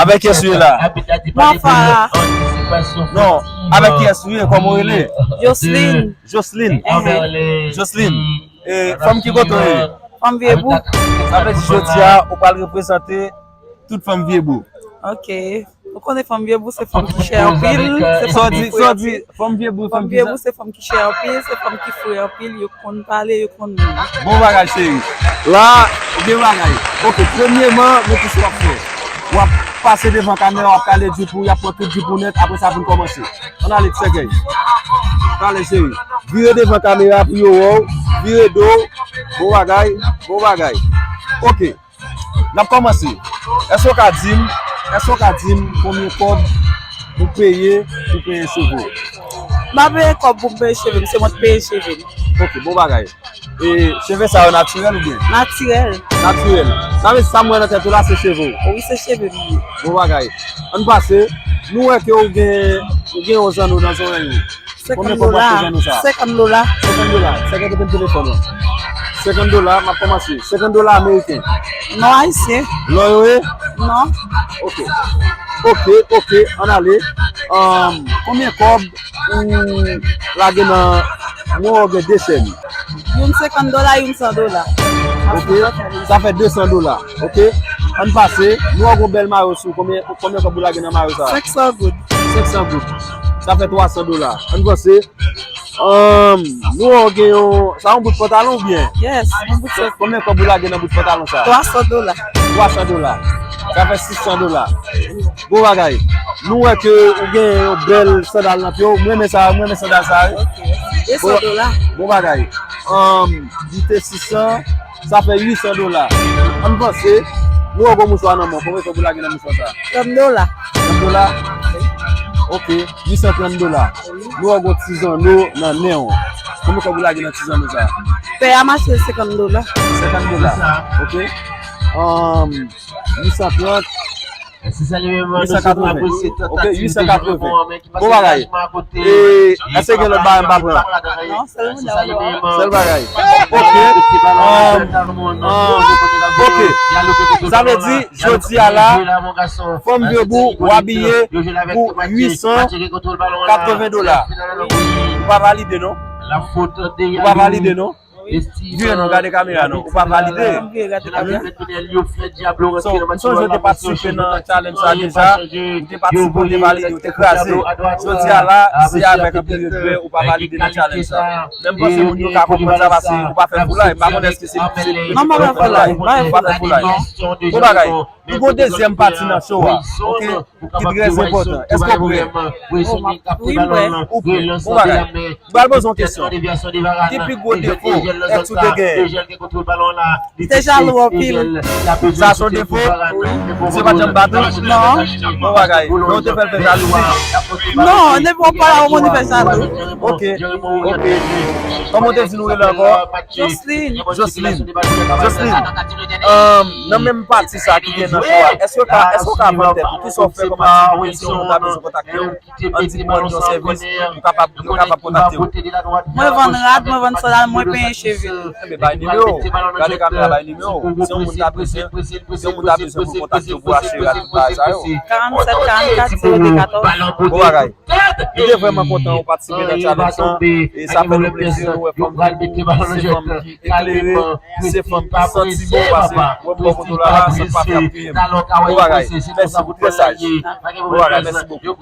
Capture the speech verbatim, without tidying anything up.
Avèk kiyès ou ye la? Mwen Farah. Non, avèk kiyès ou ye? Kòman ou rele? Jocelyn. Jocelyn. Jocelyn. E fanm ki kote ou ye? Fanm Vyebou. Sa vle di jodi a ou pral reprezante tout fanm Vyebou. Ok. Ou konnen fanm Vyebou se fanm ki chè anpil, se fanm ki fre anpil. Fanm Vyebou, fanm Vyebou se fanm ki chè anpil, se fanm ki fre anpil, yo konn pale, yo konn moun. Bon bagay cheri. La, gen bagay. Ok, premyeman, men kisa w ap fè. W ap pase devan kamera, w ap kale drip ou, y ap pran tout drip ou nèt, apre sa pou n kòmanse. Ann ale, ti sèkèy. Ann ale cheri. Vire devan kamera pou yo wè w. Vire do w. Bon bagay, bon bagay. Ok. N ap kòmanse. Èske w ka di m, èske w ka di m konbyen kòb ou peye pou penyen cheve w? M pa peye kòb pou m penyen cheve m, se mwen k peye cheve m. Ok, bon bagay. E cheve sa yo natirèl oubyen? Natirèl. Natirèl. Sa vle di sa m wè nan tèt ou la se cheve w? Wi, se cheve m li ye. Bon bagay. Ann pase, nou wè ke ou gen, ou gen yon zanno nan zòrèy ou. Senkant dola. Senkant dola. Senkant dola. Senkant dola. Senkant dola, m ap kòmanse. Senkant dola ameriken. Non, ayisyen. Lò yo ye? Non. Ok. Ok, ok, ann ale. Ahn, konbyen kòb ou lage nan, mwen wè w gen de chèn. Youn senkant dola, youn san dola. Ok, sa fè de san dola. Ok, ann pase. Nou wè w gen yon bèl mayo sou. Konbyen, konbyen kòb ou lage nan mayo sa? Senk san goud. Senk san goud. Sa fè twa san dola. Ann vanse. Ahn, nou wè w gen yon, sa yon bout pantalon oubyen? Yes, yon bout sèk. Konbyen kòb ou lage nan bout pantalon sa? Twa san dola. Twa san dola. Sa fè sis san dola. Bon bagay. Nou wè ke ou gen yon bèl sandal nan pye w. M renmen sa, m renmen sandal sa wi. Ok. De san dola. Bon bagay. Ahn, li te sis san. Sa fè uit san dola. Ann vanse. Nou wè w gen yon mouswa nan men w. Konbyen kòb ou lage nan mouswa sa? Trant dola. Trant dola? Ok. Uit san trant dola. Nou wè w gen yon ti zanno nan nen w. Konbyen kòb ou lage nan ti zanno sa? Pè a mache senkant dola. Senkant dola. Ok. Ahn, uit san trant. Uit san katreven. Ok, uit san katreven. Bon bagay. E èske gen lòt bagay m pa pran? Non, sèl moun nan. Sèl bagay. Ok. Ahn, ahn, ok. Sa vle di, jodi a la, fanm Vyebou, w abiye pou uit san katreven dola. Ou pa valide, non? Ou pa valide, non? Vire non, gade kamera non, ou pa valide. M vire gade kamera. So, m sonje w te patisipe nan challenge sa deja, ou te patisipe, ou te valide, ou te kraze. Jodi a la, se avèk anpil regrè ou pa valide nan challenge sa. Men m panse moun yo ka konprann sa paske ou pa fè foulay, m pa konn èske se, se, non, m pa fè foulay, m pa fè foulay. Bon bagay. Nou gon dezyèm pati nan show a, ok, ki trè enpòtan. Èske w prè? Wi, m prè. Ou prè. Bon bagay. M pral poze yon kesyon. Ki pi gwo defo èske ou te genyen? Li te jalou anpil. Sa se yon defo? Wi. Misye pa t janm bat ou? Non. Bon bagay. Men ou te fè l fè jalouzi? Non, depi w ap pale avè m, ou te fè jalou. Ok, ok. Kòman w te di nou rele ankò? Jocelyn. Jocelyn. Jocelyn. Ahn, nan menm pati sa ki gen nan show a, èske w ka, èske w ka vann tèt ou? Kisa w fè kòm aktivite si yon moun ta bezwen kontakte w? An di mwen yon sèvis, ou kapab, yo kapab kontakte w. Mwen vann rad, mwen vann sandal, mwen penyen cheve. Enben, bay nimewo w. Gade kamera, bay nimewo w. Si yon moun ta bezwen, si yon moun ta bezwen pou kontakte w pou achte rad, tout bagay sa yo. Karannsenk, karannkat, zewo de, katòz. Bon bagay. Nou te vrèman kontan ou patisipe nan challenge lan. E sa fè nou plezi, nou wè fanm Vyebou, se fanm ki eklere, se fanm ki santi bon, paske wè m bò kote w la, la, se pa fè ap touye m. Bon bagay. Mèsi pou trè saj. Bon bagay, mèsi bokou.